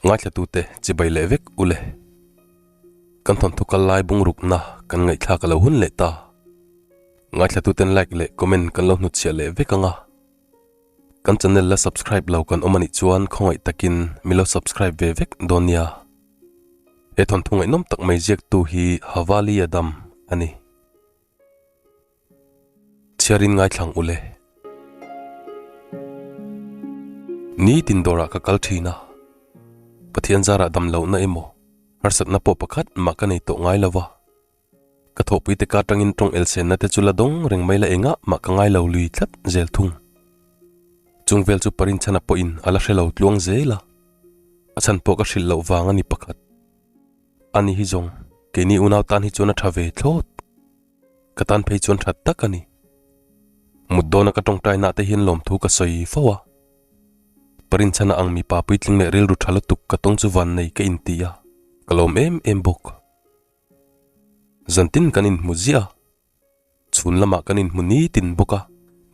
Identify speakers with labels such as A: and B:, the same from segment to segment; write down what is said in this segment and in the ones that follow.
A: Ngaithlatute chibai leh vek ule. Kan thawnthu kal lai bungrukna kan ngaihthlak a lo hun leh ta. Ngaithlatuten like leh comment kan lo hnutchhiah leh vek ang a. Kan channel la subscribe lo kan awm a nih chuan khawngaih takin mi lo subscribe ve vek dawn nia. He thawnthu ngaihnawm tak mai ziaktu hi Havali Adam a ni. Chhiarin ngaithlang ule. Nitin dawrah ka kal thin a. Pathian zarah dam lohna emaw harsatna pawh pakhat mah ka nei tawh ngai lo va. Ka thawhpui te ka atangin tawng elsenna te chu la dawng reng mai la engah mah ka ngai lo lui tlat zel thung. Chung vel chu Parinchhana pawhin a la hre lo tluang zel a, a chhan pawh ka hrilh loh vang a ni pakhat. Ani hi zawng keini unau tan hi chuan a tha ve thlawt. Ka tan phei chuan that tak a ni. Mut dawna ka tawngtaina te hian lawmthu ka sawi fo a. Parinchhana ang mipa puitling leh rilru tha lutuk ka tawng chu vannei ka inti a, ka lawm em em bawk. Zantin kan inhmu ziah a, chhun lamah kan inhmu nitin bawk a,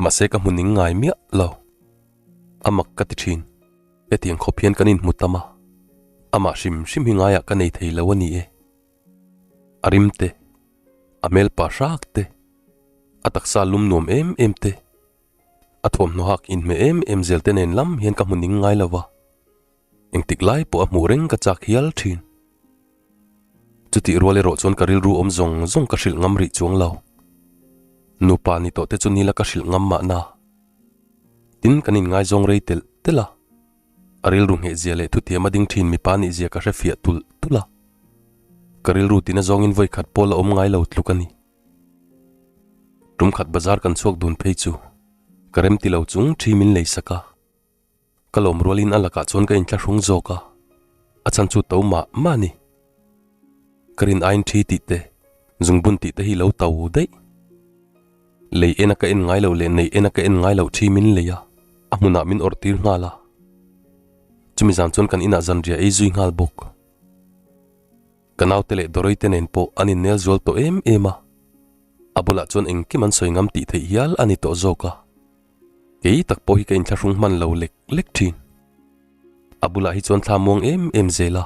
A: mahse ka hmu ning ngai miah lo. A mak ka ti thin, hetiang khawp hian kan inhmu tam a, amah hrim hrim hi ngaiah ka nei thei lo a ni e. A rim te, a hmel pa hrak te, a taksa lum nuam em em te, a thuamhnaw hak inhmeh em em zel te nen lam hian ka hmu ning ngai lo va. Engtik lai pawh a hmuh reng ka chak hial thin. Chutih rual erawh chuan ka rilru awm zawng zawng ka hrilh ngam rih chuang lo. Nupa ni tawh te chu nila ka hrilh ngam mahna. Tin kan inngaizawng rei telh telh a. A rilru ngheh zia leh thutiam a ding thin mipa nih zia ka hre fiah tulh tulh a. Ka rilru tina zawngin vawi khat pawh la awm ngai lo tluk a ni. Tum khat bazar kan chhuak dun phei chu ka remti lo chung thi min lei sak a. Ka lawm rualin a lakah chuan ka inthlahrung zawk a, a chhan chu to mah mah a ni. Ka rin aiin thi tih te, zungbun tih te hi lo to daih. Lei ena ka en ngai loh leh nei ena ka en ngai loh thi min lei a, a hmunah min awrh tir nghal a. Chumi zan chuan kan inah zanriah ei zui nghal bawk. Ka naute leh Dawrei te nen pawh an innel zual tawh em em a, a bulah chuan engkim an sawi ngam tih theih hial a ni tawh zawk a. Kei tak pawh hi ka inthlahrung hman lo lek lek thin. A bulah hi chuan thla muang em em zel a,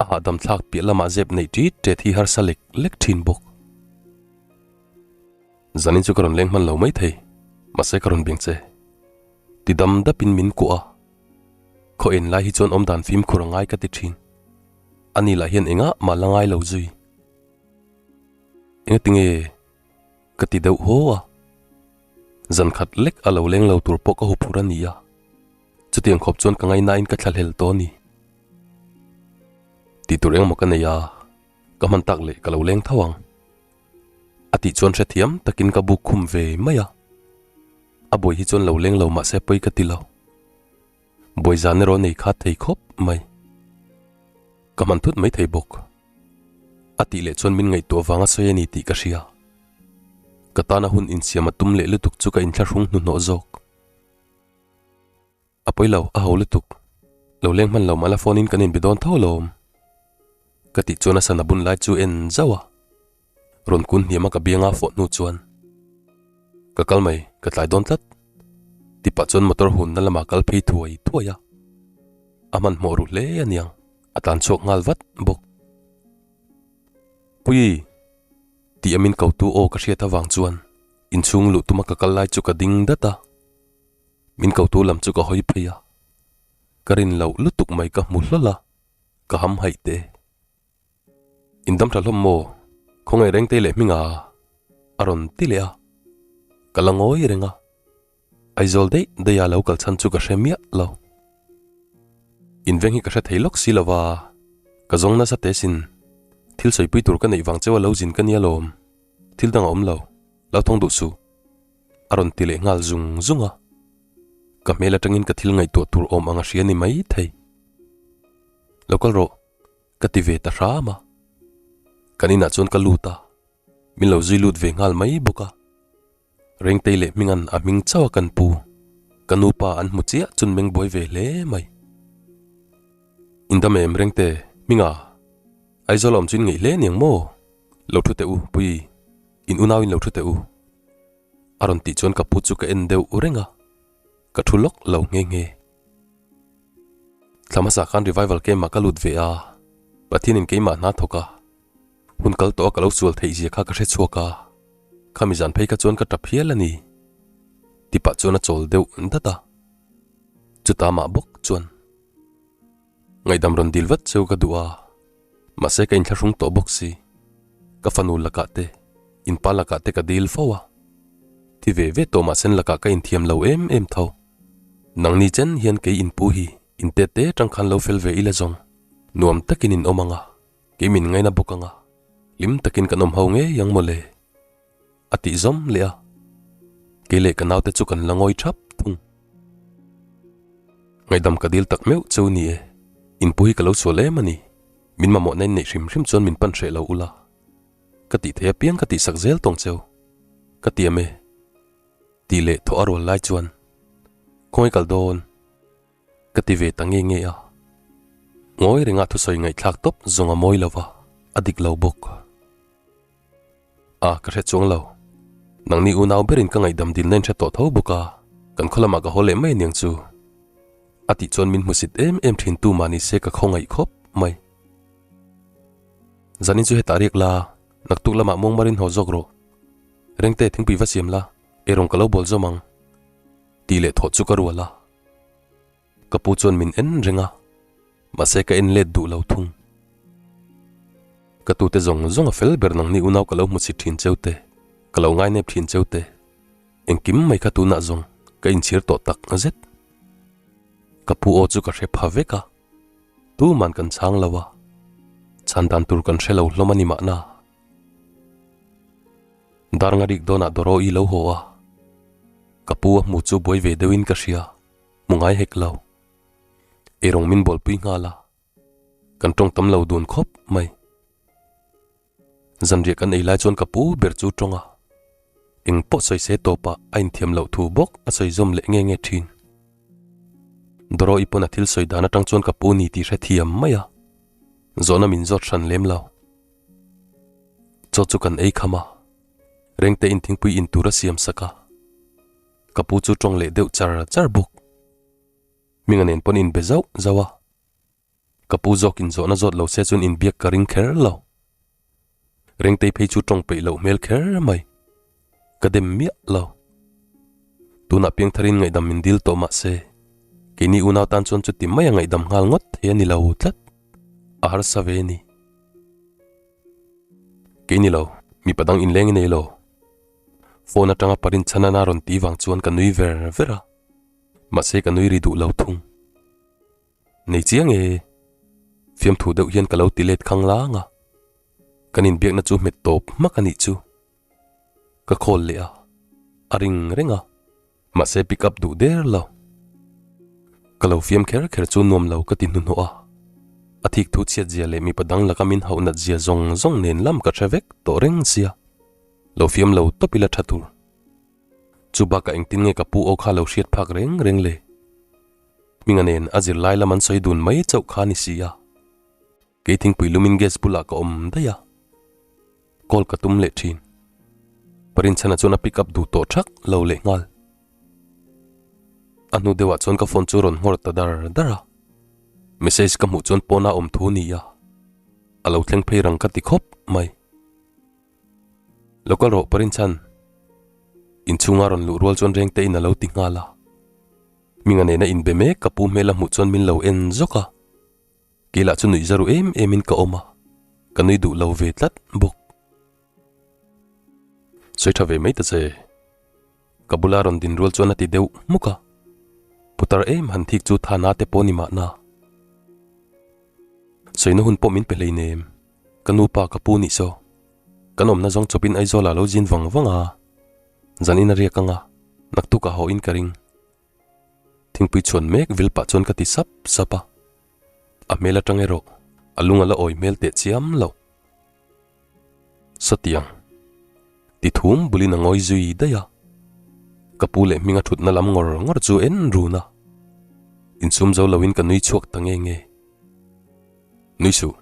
A: a hahdam thlak piah lamah zep neih ṭit ṭet hi harsa lek lek thin bawk. Zanin chu ka rawn leng hman lo mai thei, mahse ka rawn beng che. Ti dam dapin min kuah a, khaw en lai hi chuan awmdan fimkhur a ngai ka ti thin. Ani lah hian engah mah la ngai lo zui. Engatinge? Ka ti deuh haw a, zan khat lek a lo leng lo tur pawh ka huphur a ni a, chutiang khawp chuan ka ngaihnain ka thlahlel tawh a ni. Tih tur engmaw ka nei a, ka hman tak leh ka lo leng tho ang. A tih chuan hrethiam takin ka buk khum ve mai a, a buai hi chuan lo leng lo mahse pawi ka ti lo. Buai zan erawh nei kha thei khawp mai. Ka hman thut mai thei bawk. A tih leh chuan min ngaihtuah vang a sawi a ni tih ka hria. Ka tana hun insiam a tum leh lutuk chu ka inthlahrung hnuhnawh zawk. A pawi lo, a ho lutuk. Lo leng hman lo mah la phone in kan inbe dawn tho alawm. Ka tih chuan a sana bun lai chu en zauh a. Rawn kun hniam a ka bianga fawh hnu chuan ka kal mai, ka tlai dawn tlat. Ti pah chuan motor hunna lamah kal phei thuai thuai a. A hmanhmawh ru hle a niang, a tlan chhuak nghal vat bawk. Pui! Tih a min ko tu aw ka hriat avang chuan inchhung luh tuma ka kal lai chu ka ding dat a. Min ko tu lam chu ka hawi phei a. Ka rin loh lutuk mai ka hmu hlawl a, ka ham haih teh. In dam tha hlawm maw? Khawngaih reng te leh hminga a rawn ti leh a, ka la ngawi reng a, Aizawl daih daih a lo kal chhan chu ka hre miah lo. In veng hi ka hre thei lawk si lo va, ka zawng nasa te sin, thil sawipui tur ka neih vang cheu a lo zin ka nia lawm, thil dang a awm lo, lo thawng duh suh a rawn ti leh nghal zung zung a, ka hmel atangin ka thil ngaihtuah tur awm ang a hria ni mai thei. Lo kal rawh. Ka ti ve ta hram a, kan inah chuan ka lut a, min lo zui lut ve nghal mai bawk a. Rengtei leh Hminga'n a hming chauh a kan pu, ka nupa an hmu chiah chun meng buai ve hle mai. Indam em Rengte, Hminga, Aizawl a awm chu in ngeih hle aniang maw? Lo thu teh u, Pui, in unau in lo thu teh u. A rawn tih chuan ka pu chu ka en deuh reng a, ka thu lawk lo nghe nghe. Thla hmasa khan revival camp ah ka lut ve a, Pathianin keimah hna thawk a, hun kal tawh a ka lo sual theih zia kha ka hre chhuak a, khami zan phei kha chuan ka tap hial a ni. Ti pah chuan a chawl deuh dat a, chutah mah bawk chuan ngaihdam rawn dil vat cheu ka duh a, mahse ka inthlahrung tawh bawk si, ka fanu lakah te, inpa lakah te ka dil fo a, thi ve ve tawh mahse lakah ka inthiam lo em em tho. Nangni chen hian kei inpu hi intet te tang khan lo fel ve ila zawng, nuam takin in awm ang a, kei min ngaina bawk ang a, hlim takin kan awm ho ngei ang mawle. A tih zawm leh a, kei leh ka naute chu kan la ngawi thap thung. Ngaihdam ka dil tak meuh cheu ni e, inpu hi ka lo sual em a ni, min mamawhna in neih hrim hrim chuan min pan hreh lo ula, ka tih theih apiang ka tihsak zel tawng cheu, ka tiam e. Tih leh thawh a rual lai chuan khawngaih kal dawn ka ti ve ta nge nge a. Ngawi renga thusawi ngaihthlak tawp zawng a mawi lo va, a dik lo bawk. A, ka hre chuang lo. Nangni unau berin ka ngaihdam dilna in hre tawh tho bawk a, kan khaw lamah ka haw leh mai aniang chu. A tih chuan min hmusit em em thin tu mah ni se ka khawngaih khawp mai. Zanin chu hetah riak la, naktuk lamah muangmarin haw zawk rawh. Rengte thingpui va siam la, eirawng ka lo bawl zawm ang tih leh thawh chu ka rual a. Ka pu chuan min en reng a, mahse ka en let duh lo thung. Ka tute zawng zawng a fel ber nangni unau ka lo hmu chhit thin cheu te, ka lo ngainep thin cheu te, engkim mai kha tunah zawng ka inchhir tawh tak zet. Ka pu aw chu ka hre pha vek a, tuman kan chhang lo a, chhan dan tur kan hre lo hlawm a ni mahna. Dar ngarik dawnah Doro i lo haw a, ka pu a hmu chu buai ve deuhin ka hria, hmu ngai hek lo. Eirawng min bawlpui nghal a, kan tawng tam lo dun khawp mai. Zanriah kan ei lai chuan ka pu ber chu tawng a, eng pawh sawi se tawpah a inthiam loh thu bawk a sawi zawm leh nge nge thin. Doro i pawn a thil sawi dan atang chuan ka pu ni tih hrethiam mai a, zawhna min zawt hran lem lo. Chaw chu kan ei kham a, Rengte in thingpui in tur a siam sak a, ka pu chu tawng leh deuh char char bawk. Hminga nen pawn in be zauh zauh a, ka pu zawk in zawhna zawt lo se chuan in biak ka ring kher lo. Rengtei phei chu tawng peih loh hmel kher mai, ka dem miah lo. Tunah piangtharin ngaihdam min dil tawh mah se, keini unau tan chuan chuti mai a ngaihdam nghal ngawt thei a ni lo tlat, a harsa ve a ni. Kei ni lo, mipa dang inleng i nei lo. Phone atanga parin chhanana rawn ti vang chuan ka nui ver ver a, mahse ka nui ri duh lo thung. Nei chiang e, fiamthu deuh hian ka lo ti let khang lang a, kan inbiakna chu hmet tawp hmak a nih chu. Ka call leh a, a ring reng a. Mahse pick up duh der lo. Ka lo fiam kher kher chu nuam lo ka ti hnuhnawh a. A thik thu chhiat zia leh mipa dang laka min hauh nat zia zawng zawng nen lam ka hre vek tawh reng sia. Lo fiam lo tawp ila tha tur. Chu bakah engtin nge ka pu aw kha lo hriat phak reng reng le. Hminga nen a zirlai lam an sawi dun mai chauh kha ni si a. Kei thingpui lumin gas bulah ka awm daih a, call ka tum leh thin. Parinchhana chuan a pick up duh tawh thak lo leh nghal. A hnu deuhah chuan ka phone chu rawn nghawr ta dar dar a, message ka hmuh chuan pawnah awm thu ni a, a lo thleng phei rang ka ti khawp mai. Lo kal rawh Parinchhan, inchhunga rawn luh rual chuan rengte in a lo ti nghal a, Hminga nena inbe mek ka pu hmel a hmuh chuan min lo en zawk a. Kei lah chu nuih za ru em em in ka awm a, ka nui duh lo ve tlat bawk. Sawi tha ve mai ta che. Ka bula rawn din rual chuan a ti deuh hmuk a, putar em han thik chu thana te pawh ni mahna. Sawina hun pawh min pe hleinem, ka nu pa ka pu nih saw. Kan awmna zawng chawpin Aizawl ah lo zin vang vang a, zan in a riak ang a, naktuk ah haw in ka ring. Thingpui chhuan mek vil pah chuan ka ti sap sap a, a hmel atang erawh a lung a la awi hmel teh chiam lo. Satiang. Ti thum bulin a ngawi zui daih a, ka pu leh hminga thutna lam ngawr ngawr chu en run a, insum zo loin ka nui chhuak ta nge nge. Nui suh,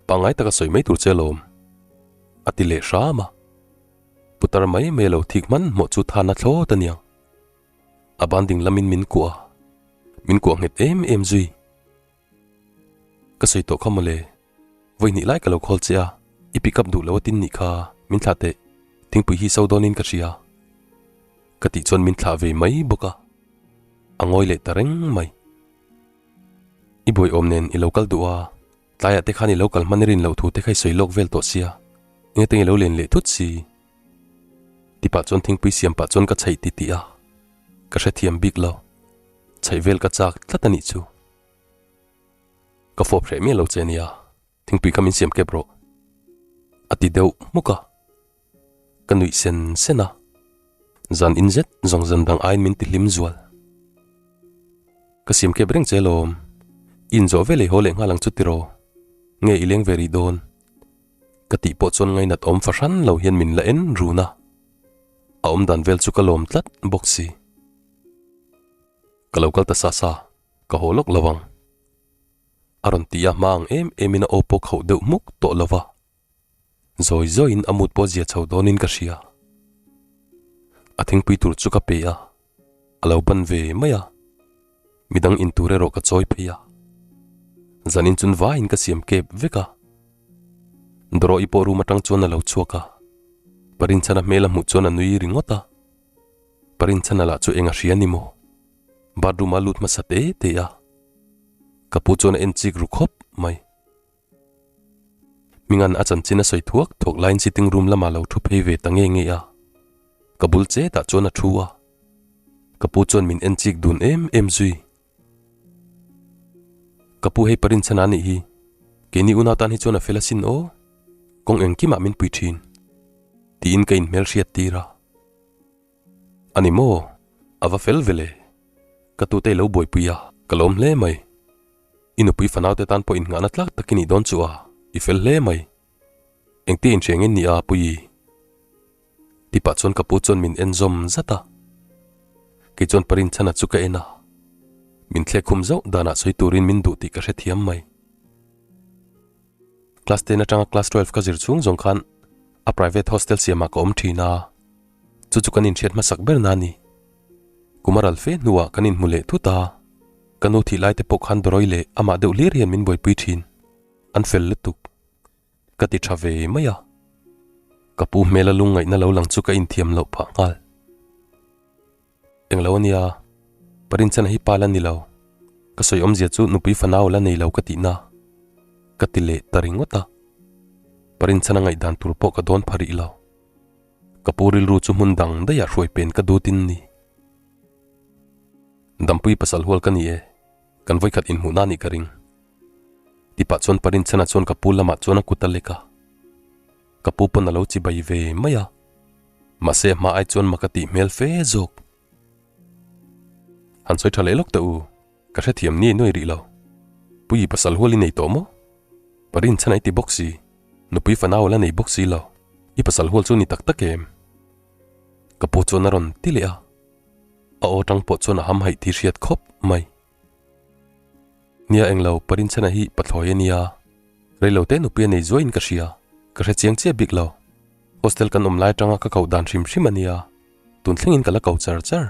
A: pangngai taka sawi mai tur che alawm, a ti leh hram a, putar mai mai a lo thik hmanhmawh chu than a thlawt aniang. A ban ding lamin min kuah a, min kuah nghet em em zui. Ka sawi tawh kha mawle. Vawi hnih lai ka lo call che a, i pick up duh lo a tin nih kha, min thlah teh. Thingpui hi so dawnin ka hria. Ka tih chuan min thlah ve mai bawk a. A ngawi leh ta reng mai. I buaiawm nen i lo kal duh a, tlaiah te khan i lo kal hman i rin loh thu te kha i sawi lawk vel tawh sia, enge teng i lo len leh thut si? Ti pah chuan thingpui siam pah chuan ka chhaih ti tih a, ka hrethiam bik lo. Chhaih vel ka chak tlat a nih chu. Ka fawp hreh miah lo che nia, thingpui kha min siam kep rawh. A ti deuh hmuk a, ka nuih sen sen a, zan in zet zawng zan dang aiin min ti hlim zual. Ka siam kep reng che lawm, i inzawh ve lei haw leh nghal ang chu tiraw, nge i leng ve rih dawn? Ka tih pawh chuan ngainat awm fahran lo hian min la en run a, a awmdan vel chu ka lawm tlat bawk si. Ka lo kal ta sa sa. Ka haw lawk lo ang. A rawn ti a, hma ang em emin a aw pawh khauh deuh hmuk tawh lo va. Zawi zawiin a mut pawh zia chho dawnin ka hria. A thingpui tur chu ka pe a, a lo ban ve mai a. Midang in tur erawh ka chawi phei a. Zanin chun vaiin ka siam kep vek a. Dawrawh i pawh room atang chuan a lo chhuak a. Parinchhana hmel a hmuh chuan a nui ringawt a. Parinchhana lah chu eng a hria ni maw? Bathroom a lut hmasa te te a, ka pu chuan a en chik ru khawp mai. Hminga'n a chanchin a sawi thuak thuak laiin sitting room lamah lo thu phei ve ta nge nge a, ka bul chetah chuan a thu a, ka pu chuan min en chik dun em em zui. Ka pu hei Parinchhana anih hi, keini unau tan hi chuan a fel asin aw, kawng engkimah min pui thin, tiin ka inhmelhriat tir a. A ni maw? A va fel ve le. Ka tute i lo buaipui a, ka lawm hle mai. I nupui fanaute tan pawh innghahna tlak tak i nih dawn chu a, i fel hle mai. Engtia inhriang in ni a, Puii? Ti pah chuan ka pu chuan min en zawm zat a. Kei chuan Parinchhana chu ka en a, min thlek khum zauh danah sawi turin min duh tih ka hrethiam mai. Class ten atanga class 12 ka zir chhung zawng khan a private hostel siamah ka awm thin a, chu chu kan inhriat hmasak ber na a ni. Kum a ral fe hnuah kan inhmu leh thut a, ka nu thih lai te pawh khan Dawrawi leh amah deuh hlir hian min buaipui thin, an fel lutuk. Ka ti tha ve mai a, ka pu hmela lungngaihna lo lang chu ka inthiam loh phah nghal. Englo a nia, Parinchhana hi pa la ni lo, ka sawi awmzia chu nupui fanau la nei lo ka tihna ka ti leh ta ringawt a, Parinchhana ngaihdan tur pawh ka dawn pha rih lo. Ka pu rilru chu hmun dang daihah hruai pen ka dutin ni. Dampui pasal hual ka ni e, kan vawikhat inhmuhna nih ka ring. Ti pah chuan Parinchhana chuan ka pu lamah chuan a kut a lek a, ka pu pawn a lo chibai ve mai a. Mahse a hma ai chuan mak a tih hmel fe zawk. Han sawi tha leh lawk teh u, ka hrethiam ni nuai rih lo. Puii pasal hual i nei tawh maw? Parin chhan a i ti bawk si, nupui fanau a la nei bawk si lo, i pasal hual chu ni tak tak em? Ka pu chuan a rawn ti leh a, a aw tang pawh chuan a hamhaih tih hriat khawp mai. Nia englo Parinchhana hi pathlawi a nia, reilote nupui a nei zuaiin ka hria, ka hre chiang chiah bik lo. Hostel kan awm lai atanga ka koh dan hrim hrim a nia, tun thlengin ka la ko char char.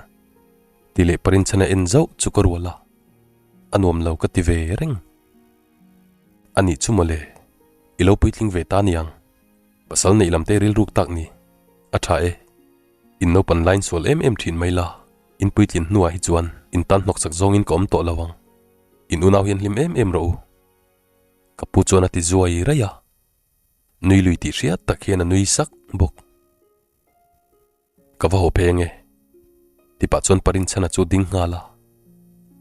A: Ti leh Parinchhana en zauh chu ka rual a, a nuam lo ka ti ve reng. A nih chu mawle, i lo puitling ve ta niang, pasal neih lam te rilruk tak ni, a tha e. In naupan laiin sual em em thin mai la, in puitlin hnuah hi chuan in tan hnawksak zawngin ka awm tawh lo ang. In unau hian hlim em em rawh u. Ka pu chuan a ti zuai raih a, nui lui tih hriat tak hian a nui sak bawk. Ka va haw pheng e, ti pah chuan Parinchhana chu ding nghal a.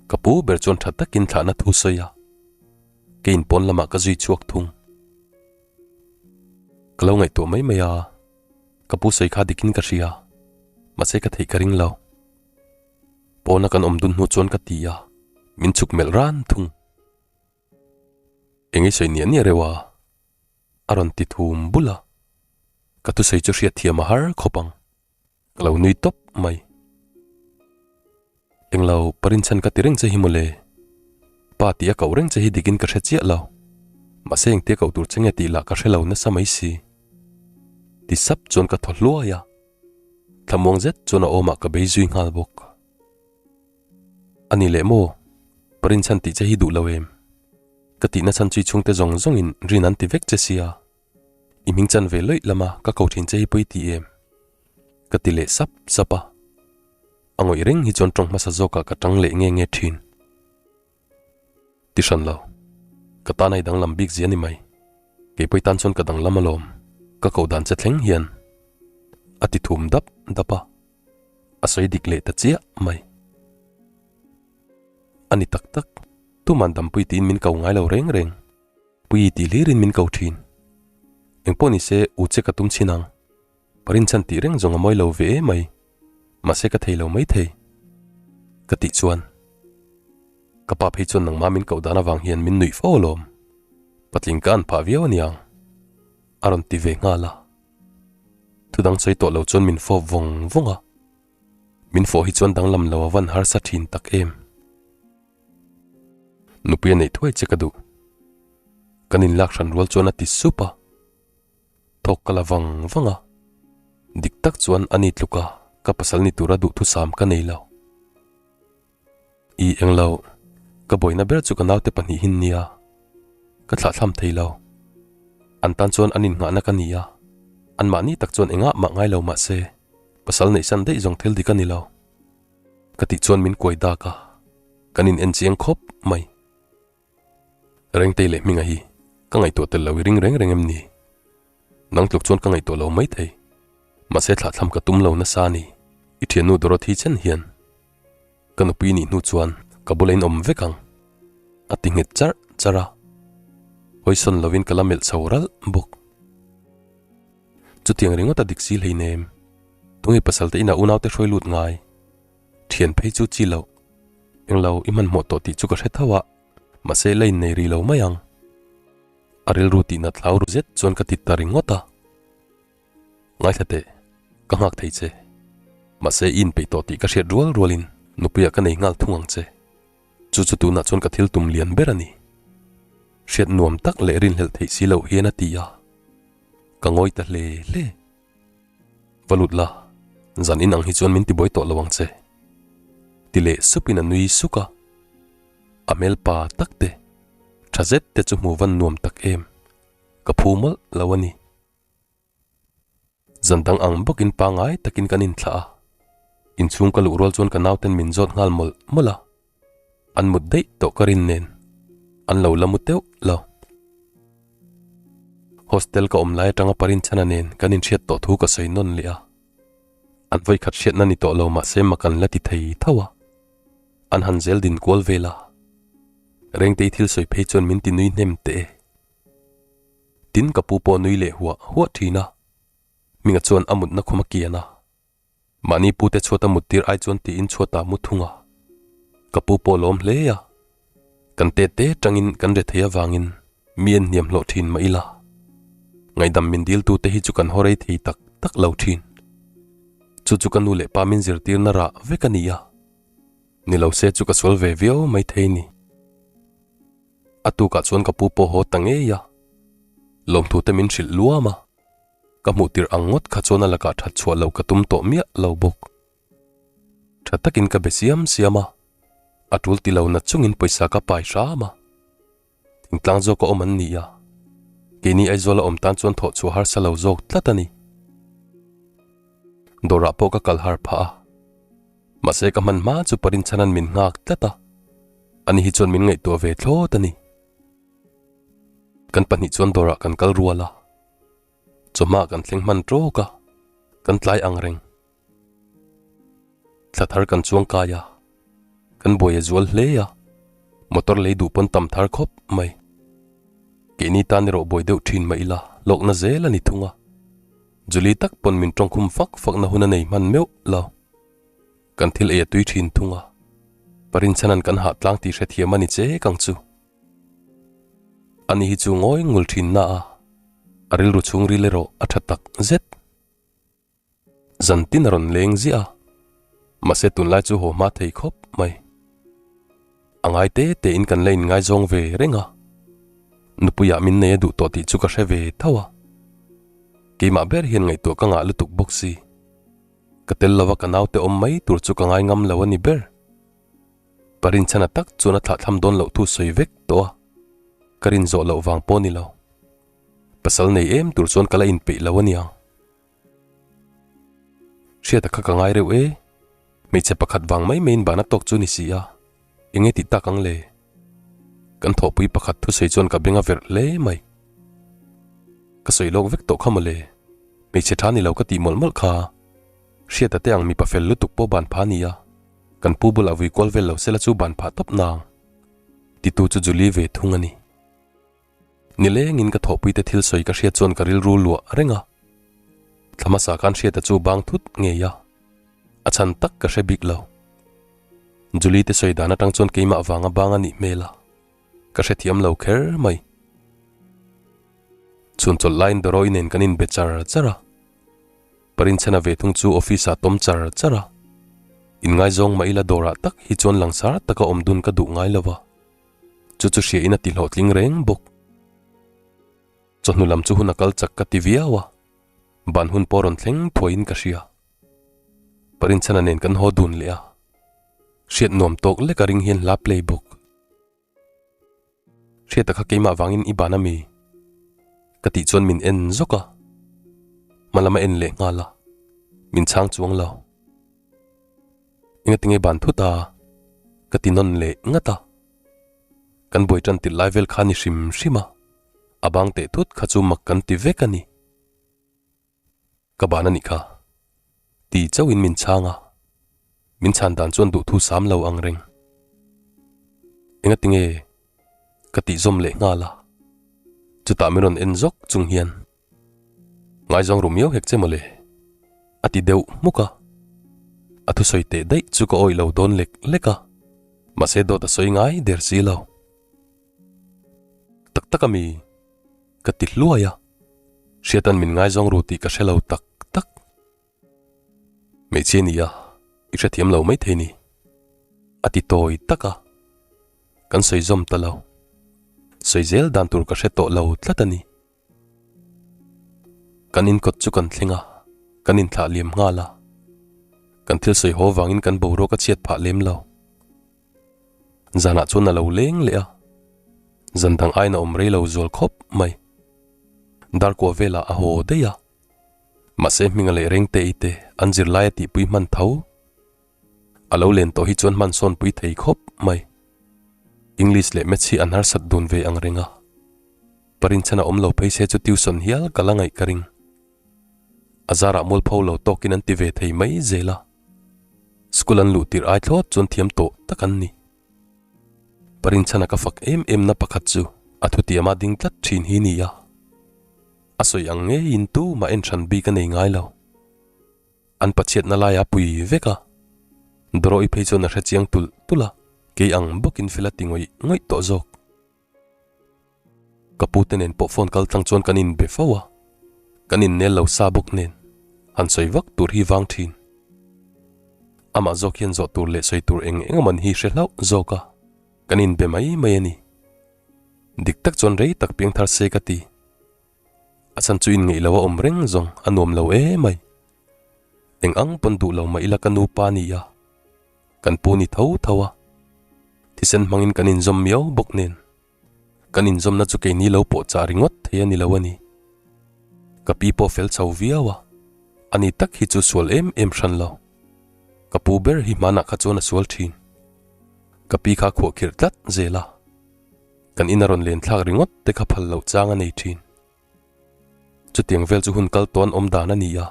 A: Ka pu ber chuan tha takin thlahna thu sawi a, keiin pawn lamah ka zui chhuak thung. Ka lo ngaihtuah mai mai a. Ka pu sawi kha dikin ka hria, mahse ka theih ka ring lo. Pawna kan awm dun hnu chuan ka ti a, min chhuk melh ran thung. Eng i sawi niah niah reuh a? A rawn ti thum bul a, ka thusawi chu hriatthiam a har khawp ang. Ka lo nui tawp mai. Englo Parinchhan ka ti reng che hi mawle. Pa tih a koh reng che hi dikin ka hre chiah lo. Mahse engtia koh tur che nge tih lah ka hre lo nasa mai si. Ti sap chuan ka thaw hluai a. Thlamuang zet chuan a awmah ka bei zui nghal bawk. A ni leh maw? Parinchhan tih che hi duh lo em? Ka tihna chhan chu i chhungte zawng zawngin rin an ti vek che sia. I hming chan ve lawih lama ka ko thin che hi pawi ti em? Ka ti leh sap sap a. A ngawih reng hi chuan tawng hmasa zawkah ka tang leh nge nge thin. Ti hran lo. Ka tan a i danglam bik zia ni mai. Kei pawi tan chuan ka danglam alawm. Ka koh dan che thleng hian. A ti thum dap dap a. A sawi dik leh ta chiah mai. A ni tak tak. Tuman dampui tiin min ko ngai lo reng reng. Pui tih hlirin min ko thin. Engpawh ni se u che ka tum chhin ang. Parinchhan tih reng zawng a mawi lo ve emai. Mahse ka thei lo mai thei. Ka tih chuan. Ka pa phei chuan nangmah min koh dan avang hian min nuih fo alawm. Patling ka an phah viau aniang. A rawn ti ve nghal a. Thudang sawi tawh lo chuan min fawp vawng vawng a. Min fawh hi chuan danglam lo a van harsa thin tak em. Nupui a neih thuai che ka duh. Kan inlak hran rual chuan a ti sup a. Thawk ka la vang vang a. Dik tak chuan a ni tluk a, ka pasal ni tura duhthusam ka nei lo. I eng lo, ka buaina ber chu ka naute pahnihin nia. Ka thlahthlam thei lo. An tan chuan an innghahna ka ni a. Anmahni tak chuan engah mah ngai lo mah se, pasal neihsan daih zawng thil dik a ni lo. Ka tih chuan min kuai dak a, kan in en chiang khawp mai. Rengtei leh Hminga hi ka ngaihtuah tel lo i ring reng reng em ni? Nang tluk chuan ka ngaihtuah lo mai thei. Mahse thlahthlam ka tum lo nasa a ni. I thiannu Dorothy chen hian ka nupui nih hnu chuan ka bula in awm vek ang. A ti nghet charh charh a, hawisawn lovin ka la melh chho ralh bawk. Chutiang ringawt a dik si hleinem. Tunge pasal te inah unaute hruai lut ngai? Thian phei chu chi loh. Englo i hmanhmawh tawh tih chu ka hre tho a, mahse la innei rih lo mai ang. A rilru tihna thlau ru zet chuan ka ti ta ringawt a. Ngaithla teh, ka nghak thei che. Mahse i inpeih tawh tih ka hriat rual rualin nupuiah ka nei nghal thung ang che. Chu chu tunah chuan ka thil tum lian ber a ni. Hriat nuam tak leh rinhlelh theih si loh hian a ti a. Ka ngawi ta hle hle. Va lut la, zan in ang hi chuan min ti buai tawh lo ang che. Ti leh supin a nui suk a. A hmel pa tak te, tha zet te chu hmu van nuam tak em. Ka phu mawlh lo a ni. Zan dang ang bawkin pangai takin kan inthlah a. Inchhung ka luh rual chuan ka nauten min zawt nghal mawlh mawlh a. An mut daih tawh ka rin nen an lo la mu teuh lo. Hostel ka awm lai atanga Parinchhana nen kan inhriat tawh thu ka sawi nawn leh a. An vawikhat hriatna ni tawh lo mahse mak an la ti thei tho a. An han zel din kual vel a. Rengtei thil sawi phei chuan min ti nui hnem teh e. Tin ka pu pawh nui leh huah huah thin a. Hminga chuan a mutna khum a kian a. Mahni pute chhuata mut tir ai chuan tiin chhuatah mu thung a, ka pu pawh lawm hle a. Kan te te tangin kan re thei avangin mi en hniam hlawh thin mah ila. Ngaihdam min diltu te hi chu kan haw rei thei tak tak lo thin. Chu chu ka nu leh pa min zirtirna rah vek a ni a. Ni lo se chu ka sual ve viau mai thei ni. A tukah chuan ka pu pawh haw ta ngei a. Lawmthu te min hrilh luam a. Ka hmuh tirh ang ngawt kha chuan a lakah that chhuah loh ka tum tawh miah lo bawk. Tha takin ka be siam siam a, a tul ti lo nat chungin pawisa ka pai hram a. Thingtlang zawk a awm an ni a, keini Aizawl a awm tan chuan thawh chhuah harsa lo zawk tlat a ni. Dawrah pawh ka kal har phah a, mahse ka hman hma chu Parinchhanan min nghak tlat a, ani hi chuan min ngaihtuah ve thlawt a ni. Kan pahnih chuan dawrah kan kal rual a. Chawhma kan thleng hman tawk a, kan tlai ang reng. Thla thar kan chuang kai a, kan buai a zual hle a, motor lei duh pawn tam thar khawp mai. Keini tan erawh buai deuh thin mah ila lawkna zel a ni thung a. Julie tak pawn min tawngkhum fak fakna hun a nei hman meuh lo. Kan thil ei a tui thin thung a, Parinchhanan kan hah tlang tih hrethiam a ni che kang chu. Ani hi chu ngawi ngul thin na a, a rilru chhungril erawh a tha tak zet. Zan tin a rawn leng ziah a, mahse tunlai chu haw hma thei khawp mai. A ngai te te in kan la inngaizawng ve reng a, nupuiah min nei a duh tawh tih chu ka hre ve tho a. Keimah ber hian ngaihtuah ka ngah lutuk bawk si. Ka tel lova ka naute awm mai tur chu ka ngai ngam lo a ni ber. Parinchhana tak chuan a thlahthlam dawn loh thu sawi vek tawh a. Ka rin zawh loh vang pawh ni lo. Pasal nei em tur chuan ka la inpeih lo a niang. Hriata kha ka ngai reuh e. Hmeichhe pakhat vang mai maiin bana tawk chu ni si a, enge tih tak ang le? Kan thawhpui pakhat thusawi chuan ka beng a verh hle mai. Ka sawi lawk vek tawh kha mawle. Hmeichhe tha ni lo ka tih mawlh mawlh kha. Hriata te ang mipa fel lutuk pawh ban pha nia. Kan pu bulah vui kual vel lo sela chu ban phah tawp nang. Titu chu Julie ve thung a ni. Nilengin ka thawhpuite thil sawi ka hriat chuan ka rilru luah reng a. Thla hmasa khan hriata chu bang thut ngei a. A chhan tak ka hre bik lo. Julie te sawi dan atang chuan keimah vanga bang a nih hmel a. Ka hrethiam lo kher mai. Chhun chawlh laiin Doro-i nen kan inbe char char a. Parinchhana ve thung chu office ah tawm char char a. Inngaizawng mah ila dawrah tak hi chuan langsar taka awm dun ka duh ngai lo va. Chu chu hria in a ti hlawhtling reng bawk. Chawhnu lam chu hun a kal chak ka ti viau a, ban hun pawh rawn thleng thuai in ka hria. Parinchhana nen kan haw dun leh a, hriat nuam tawk lek a ring hian hla play bawk. Hriata kha keimah vangin i ban a mi? Ka tih chuan min en zawk a, hma lam a en leh nghal a, min chhang chuang lo. Enga tinge ban thut a? Ka ti nawn leh ngat a. Kan buai tan tirh lai vel kha ni hrim hrim a, a bang teh thut kha chu mak kan ti vek a ni. Ka ban a nih kha. Ti chauhin min chhang a, min chhan dan chuan duhthu sam lo ang reng. Enga tinge? Ka tih zawm leh nghal a, chutah min rawn en zawk chung hian. Ngaizawng ru miau hek che mawle, a ti deuh hmuk a. A thusawi teh daih chu ka awih lo dawn lek lek a, mahse dawt a sawi ngai der si lo. Tak tak a mi, ka ti hluai a, Hriatan min ngaizawng ru tih ka hre lo tak tak. Hmeichhia nia, i hrethiam lo maithei ni, a ti tawi tak a. Kan sawi zawm ta lo. Sawi zel dan tur ka hre tawh lo tlat a ni. Kan inkawt chu kan thleng a, kan inthlah liam nghal a. Kan thil sawi haw vangin kan boruak a chhiat phah lem lo. Zanah chuan a lo leng leh a, zan dang aiin a awm rei lo zual khawp mai. Darkua velah a haw daih a, mahse hminga leh Rengtei te an zirlai a tihpui hman tho. A lo len tawh hi chuan hman sawn pui thei khawp mai. English leh Maths hi an harsat dun ve ang reng a. Parinchhan a awm lo phei se chu tuition hial ka la ngaih ka ring. A zarah mualpho lo tawkin an ti ve thei mai zel a. School an luh tirh ai thlawt chuan thiam tawh tak an ni. Parinchhana ka fak em em na pakhat chu a thutiama ding tlat thin hi ni a. A sawi ang ngeiin tumah en hran bik a nei ngai lo. An pachhiatna laia pui vek a, Doro-i phei chuan a hre chiang tulh tulh a, kei ang bawkin fel a ti ngawih ngawih tawh zawk. Ka pute nen pawh phone kal tlang chuan kan inbe fo a, kan innel lo sa bawk nen han sawi vak tur hi vang thin. Amah zawk hian zawh tur leh sawi tur eng eng emaw hi hre hlauh zawk a, kan inbe mai mai a ni. Dik tak chuan rei tak piang thar se ka ti. A chhan chu inngeih lo a awm reng zawng a nuam lo emai. Eng ang pawn duh lo mah ila ka nupa a ni a, kan pu ni tho tho a. Thisen hmangin kan inzawm miau bawk nen, kan inzawmna chu keini lo pawh chah ringawt thei a ni lo a ni. Ka pi pawh fel chho viau a, ani tak hi chu sual em em hran lo. Ka pu ber hi hmanah kha chuan a sual thin. Ka pi kha khuahkhirh tlat zel a. Kan ina rawn len thlak ringawt te kha phal loh chang a nei thin. Chutiang vel chu hun kal tawn awm dan a ni a.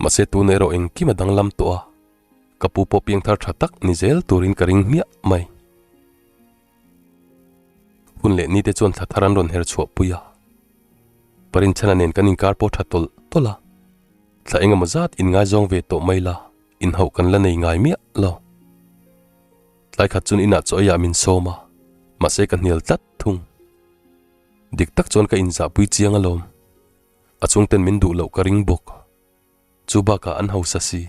A: Mahse tun erawh engkim a danglam tawh a, ka pu pawh piangthar tha tak ni zel turin ka ring hmiah mai. Hun leh ni te chuan thla thar an rawn her chhuah pui a. Parinchhana nen kan inkar pawh tha tawlh tawlh a, thla engemaw zat inngaizawng ve tawh mai la, inhauh kan la nei ngai miah lo. Tlai khat chuan inah chaw eiah min sawm a, mahse ka hnial tlat thung. Dik tak chuan ka inzahpui chiang alawm. A chungten min duh loh ka ring bawk. Chu bakah an hausa si.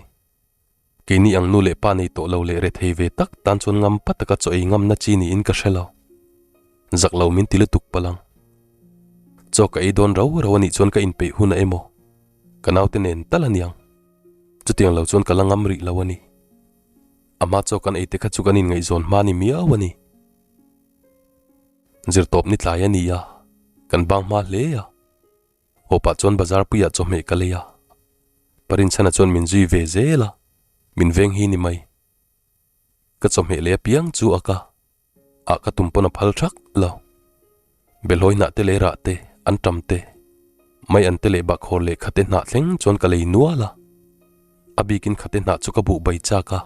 A: Keini ang nu leh pa nei tawh lo leh rethei ve tak tan chuan ngam pa taka chaw ei ngamna chi niin ka hre lo. Zak lo min ti lutuk palang. Chaw ka ei dawn rau rau anih chuan ka inpeih hun a emaw? Ka naute nen tal aniang. Chutiang lo chuan ka la ngam rih lo a ni. A hma chaw kan ei te kha chu kan inngaihzawn hma ni miau a ni. Zirtawp ni tlai a ni a, kan bang hma hle a. Haw pah chuan bazar puiah chawhmeh ka lei a. Parinchhana chuan min zui ve zel a, min veng hi ni mai. Ka chawhmeh lei apiang chu a ka ah ka tum pawn a phal thak lo. Belhawi hnah te leh rah te, an tam te, mai an te leh bahkhawr leh khate hnah thleng chuan ka lei nual a. A bikin khate hnah chu ka buh bai chak a,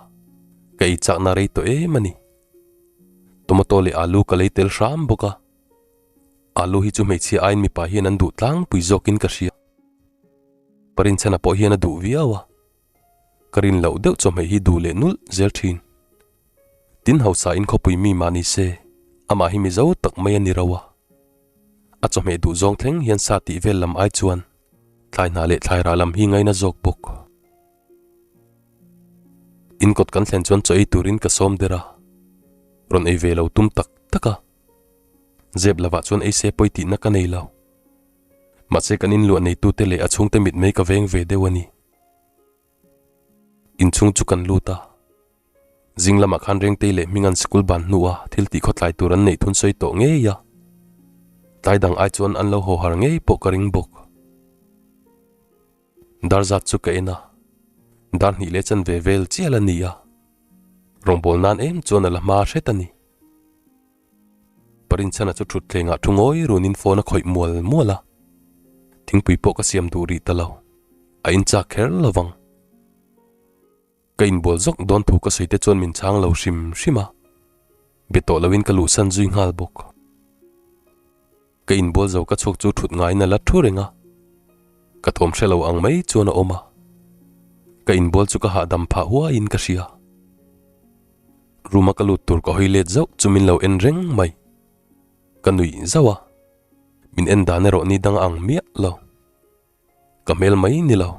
A: ka ei chakna rei tawh em a ni. Tomato leh alu ka lei tel hram bawk a. Alu hi chu hmeichhia aiin mipa hian an duh tlangpui zawkin ka hria. Parinchhana pawh hian a duh viau a. Ka rin loh deuh chawhmeh hi duh leh nulh zel thin. Tin hausa in khawpui mi mah ni se, amah hi Mizo tak mai a ni ro a. A chawhmeh duh zawng thleng hian sa tih vel lam ai chuan thlai hna leh thlai rah lam hi ngaina zawk bawk. In kawt kan thlen chuan chaw ei turin ka sawm der a, rawn ei ve lo tum tak tak a. Zep lovah chuan ei se pawi tihna ka nei lo. Mahse kan inluah neitute leh a chhungte mitmei ka veng ve deuh a ni. Inchhung chu kan lut a, zing lamah khan Rengtei leh Hminga'n sikul ban hnua thil tih khawtlai tur an neih thun sawi tawh ngei a, tlai dang ai chuan an lo haw har ngei pawh ka ring bawk. Dar zat chu ka en a, dar hnih leh chanve vel chial a ni a, rawngbâwl nan em chuan a la hma hret a ni. Parinchhana chu thutthlengah thu ngawi runin phone a khawih mual mual a, thingpui pawh ka siam duh rih ta lo, a inchak kher lo vang. Ka inbual zawk dawn thu ka sawi te chuan min chhang lo hrim hrim a, be tawh loin ka luhsan zui nghal bawk. Ka inbual zo ka chhuak chu thut ngaiin a la thu reng a, ka thawm hre lo ang mai chuan a awm a, ka inbual chu ka hahdam phah huaiin ka hria. Room a ka lut tur ka hawi let zauh chu min lo en reng mai. Ka nuih zauh a, min en dan erawh ni dang ang miah lo. Ka hmel mai ni lo,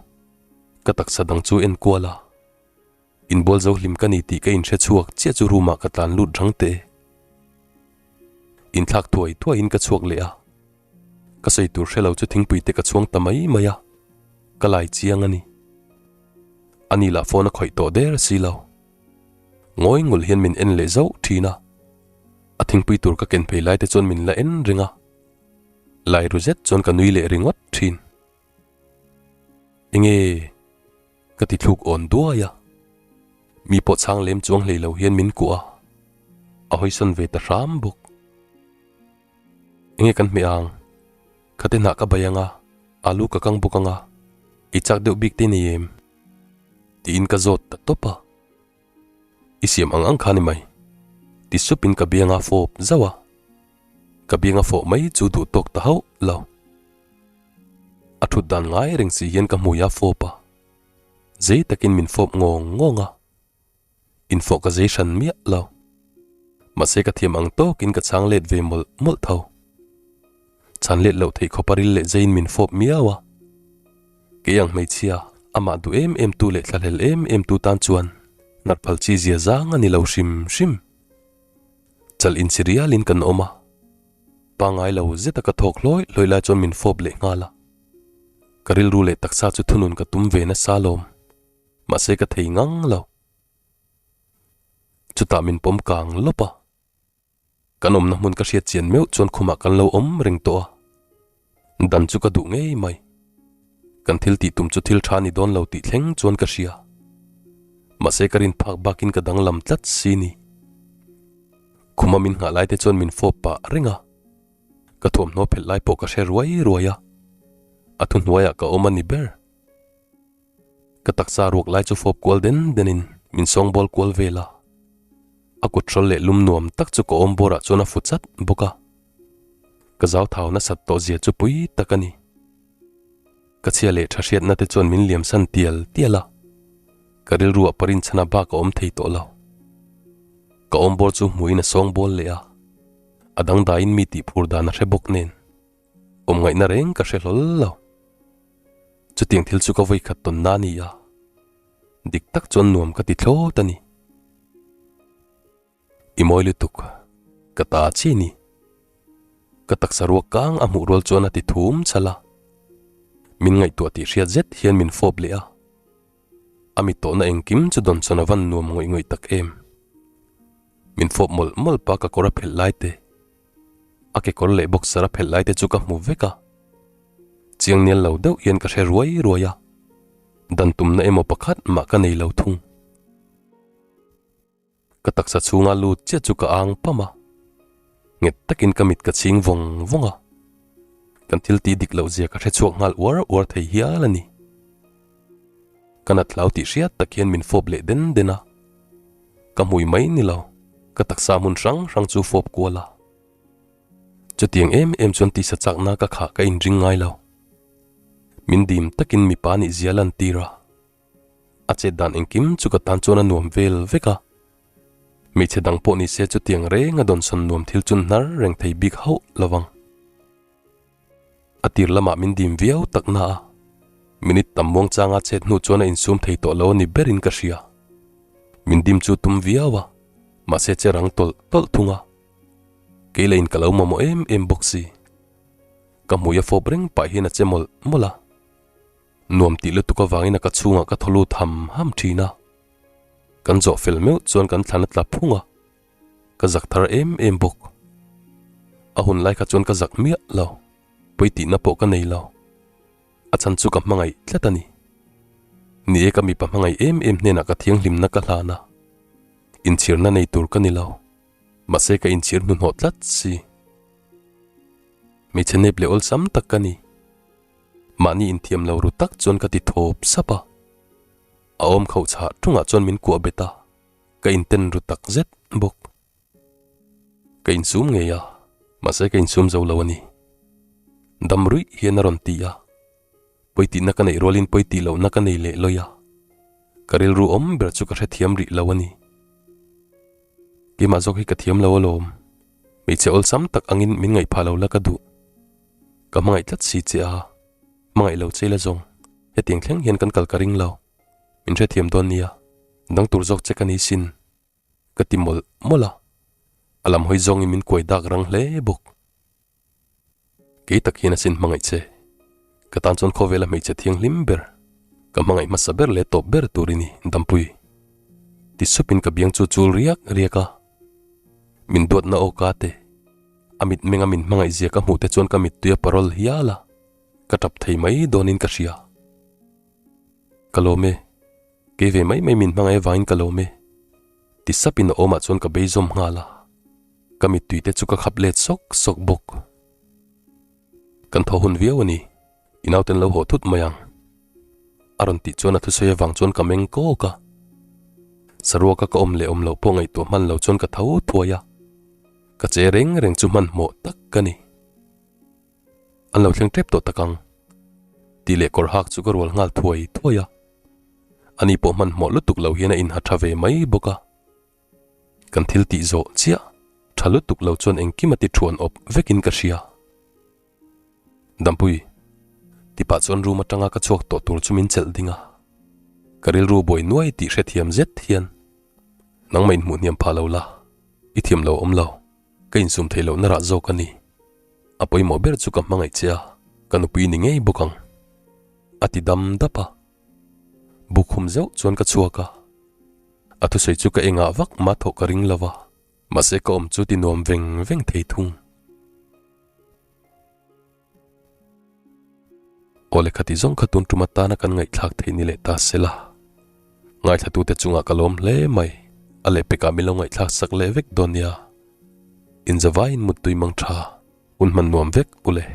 A: ka taksa dang chu en kual a. Inbual zo hlim ka ni tih ka inhre chhuak chiah chu room ah ka tlan lut rang teh e. Inthlak thuai thuai in ka chhuak leh a, ka sawi tur hre lo chu thingpui te ka chhuang ta mai mai a, ka lai chiang a ni. Ani lah phone a khawih tawh der si lo. Ngawi ngul hian min en leh zauh thin a, a thingpui tur ka ken phei lai te chuan min la en reng a, lai ru zet chuan ka nui leh ringawt thin. Enge ka ti thluk awn duai a, mi pawh chhang lem chuang hlei lo hian min kuah a, a hawisawn ve ta hram bawk. Enge kan hmeh ang? Khate hnah ka bai ang a, alu ka kang bawk ang a, i chak deuh bik te nei em? Tiin ka zawt ta tawp a. I siam ang ang kha ni mai. Ti supin ka bianga fawp zauh a. Ka bianga fawh mai chu duh tawk ta hauh lo. A thut dan ngai reng si hian ka hmui a fawp a. Zei takin min fawp ngawng ngawng a. Infawh ka zei hran miah lo. Mahse ka thiam ang tawkin ka chhang let ve mawlh mawlh tho. Chhan let loh theih khawpa ril leh zeiin min fawp miau a. Kei ang hmeichhia, amah duh em em tu leh thlahlel em em tu tan chuan hnarh phal chi zia zang a ni lo hrim hrim. Chal insi rialin kan awm a. Pangngai lo zeta ka thawk hlawi hlawi lai chuan min fawp leh nghal a. Ka rilru leh taksa chu thunun ka tum ve nasa lawm. Mahse ka thei ngang lo. Chutah min pawm kang lawp a. Kan awmna hmun ka hriat chian meuh chuan khumah kan lo awm reng tawh a. Dan chu ka duh ngei mai. Kan thil tih tum chu thil tha ni dawn lo tih thleng chuan ka hria. Mahse ka rin phak bakin ka danglam tlat si ni. Khuma min nghah lai te chuan min fawp pah reng a. Ka thuamhnaw phelh lai pawh ka hre ruai ruai a. A thuhnuaiah ka awm a ni ber. Ka taksa ruak lai chu fawp kual den den in min sawngbawl kual vel a. A kut hrawl leh lum nuam tak chu ka awm bawrah chuan a fu chat bawk a. Ka zau thau nasat tawh zia chu pui tak a ni. Ka chhia leh tha hriatna te chuan min liam san tial tial a. Ka rilruah parinchhana bak a awm thei tawh lo. Ka awm bawr chu hmuin a sawngbawl leh a. A dangdaiin mi tih phur dan a hre bawk nen. Awm ngaihna reng ka hre hlawl lo. Chutiang thil chu ka vawi khat tawn na a ni a, dik tak chuan nuam ka ti thlawt a ni. I mawi lutuk, ka ta chi ni. Ka taksa ruak kang a hmuh rual chuan a ti thum chhal a. Min ngaihtuah tih hriat zet hian min fawp leh a. A mit tawhna engkim chu dawn chuan a van nuam ngawih ngawih tak em. Min fawp mawlh mawlh pa ka kawr a phelh lai te. A kekawr leh boxer a phelh lai te chu ka hmu vek a. Chiang nial lo deuh hian ka hre ruai ruai a. Dan tumna emaw pakhat mah ka nei lo thung. Ka taksa chhunga lut chiah chu ka ang pam a. Nghet takin ka mit ka chhing vawng vawng a. Kan thil tih dik loh zia ka hre chhuak nghal uar uar thei hial a ni. Ka nat hlau tih hriat tak hian min fawp leh den den a. Ka hmui mai ni lo, ka taksa hmun hrang hrang chu fawp kual a. Chutiang em em chuan tisa chakna ka khah ka inring ngai lo. Min dim takin mipa nih zia lan tir a. A chet dan engkim chu ka tan chuan a nuam vel vek a. Hmeichhe dang pawh ni se chutiang reng a dawnsawn nuam thil chu hnar reng thei bik hauh lo vang. A tir lamah min dim viau tak na a, minute tam muang changa chet hnu chuan a insum thei tawh lo a ni berin ka hria. Min dim chu tum viau a, mahse che rang tawlh tawlh thung a. Kei lahin ka lo mamawh em em bawk si. Ka hmui a fawp reng pah hian a che mawlh mawlh a. Nuam tih lutuk avangin a ka chhungah ka thaw lut ham ham thin a. Kan zawh fel meuh chuan kan thlan a tla phung a, ka zak thar em em bawk. A hun lai kha chuan ka zak miah lo, pawi tihna pawh ka nei lo. A chhan chu ka hmangaih tlat a ni. Ni e ka mipa hmangaih em em hnenah ka thianghlimna ka hlan a, inchhirna nei tur ka ni lo, mahse ka inchhir hnuhnawh tlat si. Hmeichhe nep leh awlsam tak ka ni. Mahni inthiam lo ru tak chuan ka ti thawp sap a. A awm khauh chhah tungah chuan min kuah bet a, ka inten ru tak zet bawk. Ka insum ngei a, mahse ka insum zo lo a ni. Dam ruih hian a rawn ti a, pawi tihna ka neih rualin pawi tih lohna ka nei leh lawi a, ka rilru awm ber chu ka hrethiam rih lo a ni. Keimah zawk hi ka thiam lo alawm, hmeichhe awlsam tak angin min ngaihphah lo la ka duh. Ka hmangaih tlat si che a, hmangaih lo che ila zawng, hetiang thleng hian kan kal ka ring lo, min hrethiam dawn nia, dang tur zawk che ka ni sin, ka ti mawlh mawlh a, a lam hawi zawngin min kuai dak rang hle bawk. Kei tak hian a sin hmangaih che, ka tan chuan khawvela hmeichhe thianghlim ber, ka hmangaih hmasa ber leh tawp ber tur i ni, Dampui. Ti supin ka biang chu chul riak riak a, min duatna aw ka te. A mitmenga min hmangaih zia ka hmuh te chuan ka mittui a parawl hial a, ka tap thei mai dawnin ka hria. Ka lawm e, kei ve mai mai min hmangaih avangin ka lawm e, ti sapin a awmah chuan ka bei zawm nghal a, ka mittui te chu ka khap let sawk sawk bawk. Kan thaw hun viau a ni, i nauten lo haw thut mai ang. A rawn tih chuan a thusawi avang chuan ka meng kawk a. Saruaka ka awm leh awm loh pawh ngaihtuah hman lo chuan ka tho thuai a. Ka che reng reng chu hmanhmawh tak ka ni. An lo thleng tep tawh tak ang. Tih leh kawr hak chu ka rual nghal thuai thuai a. Ani pawh hmanhmawh lutuk lo hian a inha tha ve mai bawk a. Kan thil tih zawh chiah tha lutuk lo chuan engkim a ti thuan awp vekin ka hria. Dampui, tipah chuan room atanga ka chhuak tawh tur chu min chelh ding a. Ka rilru buai nuai tih hrethiam zet hian nangmah inhmuh hniam phah lo la, i thiam lo awm lo, ka insum theih lohna rah zawk a ni. A pawimawh ber chu ka hmangaih che a, ka nupui ni ngei bawk ang. A ti dam dap a. Buk hum zeuh chuan ka chhuak a. A thusawi chu ka engah vak mah thawh ka ring lo va, mahse ka awm chu ti nuam veng veng thei thung. Aw lehkha ti zawng kha tun tum atana kan ngaihthlak theih ni leh ta se la. Ngaithlatute chungah ka lawm hle mai, a lehpekah min lo ngaihthlak sak leh vek dawn nia. Inzavaiin muttui mang tha, hun hman nuam vek u le.